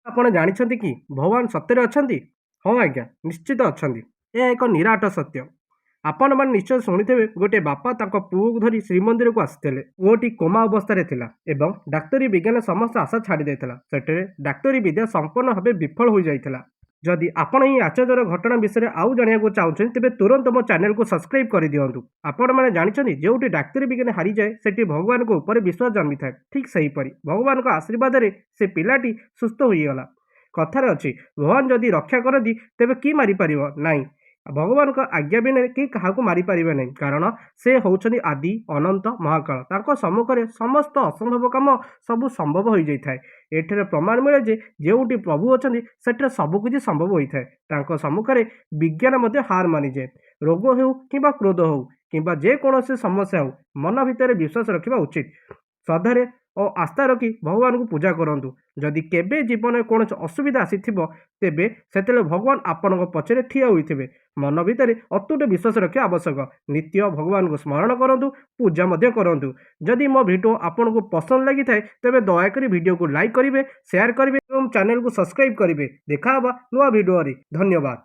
ଆପଣ ଜାଣିଛନ୍ତି କି ଭଗବାନ ସତରେ ଅଛନ୍ତି? ହଁ ଆଜ୍ଞା, ନିଶ୍ଚିତ ଅଛନ୍ତି। ଏହା ଏକ ନିରାଟ ସତ୍ୟ। ଆପଣମାନେ ନିଶ୍ଚୟ ଶୁଣିଥିବେ, ଗୋଟିଏ ବାପା ତାଙ୍କ ପୁଅକୁ ଧରି ଶ୍ରୀମନ୍ଦିରକୁ ଆସିଥିଲେ। ପୁଅଟି କୋମା ଅବସ୍ଥାରେ ଥିଲା ଏବଂ ଡାକ୍ତରୀ ବିଜ୍ଞାନ ସମସ୍ତ ଆଶା ଛାଡ଼ି ଦେଇଥିଲା। ସେଠାରେ ଡାକ୍ତରୀ ବିଦ୍ୟା ସମ୍ପୂର୍ଣ୍ଣ ଭାବେ ବିଫଳ ହୋଇଯାଇଥିଲା। ଯଦି ଆପଣ ଏହି ଆଶ୍ଚର୍ଯ୍ୟର ଘଟଣା ବିଷୟରେ ଆଉ ଜାଣିବାକୁ ଚାହୁଁଛନ୍ତି, ତେବେ ତୁରନ୍ତ ମୋ ଚ୍ୟାନେଲକୁ ସବସ୍କ୍ରାଇବ୍ କରିଦିଅନ୍ତୁ। ଆପଣମାନେ ଜାଣିଛନ୍ତି, ଯେଉଁଠି ଡାକ୍ତରୀ ବିଜ୍ଞାନ ହାରିଯାଏ, ସେଠି ଭଗବାନଙ୍କ ଉପରେ ବିଶ୍ୱାସ ଜନ୍ମିଥାଏ। ଠିକ୍ ସେହିପରି ଭଗବାନଙ୍କ ଆଶୀର୍ବାଦରେ ସେ ପିଲାଟି ସୁସ୍ଥ ହୋଇଗଲା। କଥାରେ ଅଛି, ଭଗବାନ ଯଦି ରକ୍ଷା କରନ୍ତି, ତେବେ କି ମାରିପାରିବ ନାହିଁ। ଭଗବାନଙ୍କ ଆଜ୍ଞା ବିନା କେହି କାହାକୁ ମାରିପାରିବେ ନାହିଁ, କାରଣ ସେ ହେଉଛନ୍ତି ଆଦି, ଅନନ୍ତ, ମହାକାଳ। ତାଙ୍କ ସମ୍ମୁଖରେ ସମସ୍ତ ଅସମ୍ଭବ କାମ ସବୁ ସମ୍ଭବ ହୋଇଯାଇଥାଏ। ଏଠାରେ ପ୍ରମାଣ ମିଳେ ଯେ ଯେଉଁଠି ପ୍ରଭୁ ଅଛନ୍ତି, ସେଠାରେ ସବୁକିଛି ସମ୍ଭବ ହୋଇଥାଏ। ତାଙ୍କ ସମ୍ମୁଖରେ ବିଜ୍ଞାନ ମଧ୍ୟ ହାର ମାନିଯାଏ। ରୋଗ ହେଉ କିମ୍ବା କ୍ରୋଧ ହେଉ କିମ୍ବା ଯେକୌଣସି ସମସ୍ୟା ହେଉ, ମନ ଭିତରେ ବିଶ୍ୱାସ ରଖିବା ଉଚିତ। ଶ୍ରଦ୍ଧାରେ ଓ ଆସ୍ଥା ରଖି ଭଗବାନଙ୍କୁ ପୂଜା କରନ୍ତୁ। ଯଦି କେବେ ଜୀବନରେ କୌଣସି ଅସୁବିଧା ଆସିଥିବ, ତେବେ ସେତେବେଳେ ଭଗବାନ ଆପଣଙ୍କ ପଛରେ ଠିଆ ହୋଇଥିବେ। ମନ ଭିତରେ ଅତୁଟ ବିଶ୍ୱାସ ରଖିବା ଆବଶ୍ୟକ। ନିତ୍ୟ ଭଗବାନଙ୍କୁ ସ୍ମରଣ କରନ୍ତୁ, ପୂଜା ମଧ୍ୟ କରନ୍ତୁ। ଯଦି ମୋ ଭିଡ଼ିଓ ଆପଣଙ୍କୁ ପସନ୍ଦ ଲାଗିଥାଏ, ତେବେ ଦୟାକରି ଭିଡ଼ିଓକୁ ଲାଇକ୍ କରିବେ, ସେୟାର କରିବେ ଏବଂ ଚ୍ୟାନେଲକୁ ସବସ୍କ୍ରାଇବ୍ କରିବେ। ଦେଖା ହେବା ନୂଆ ଭିଡ଼ିଓରେ। ଧନ୍ୟବାଦ।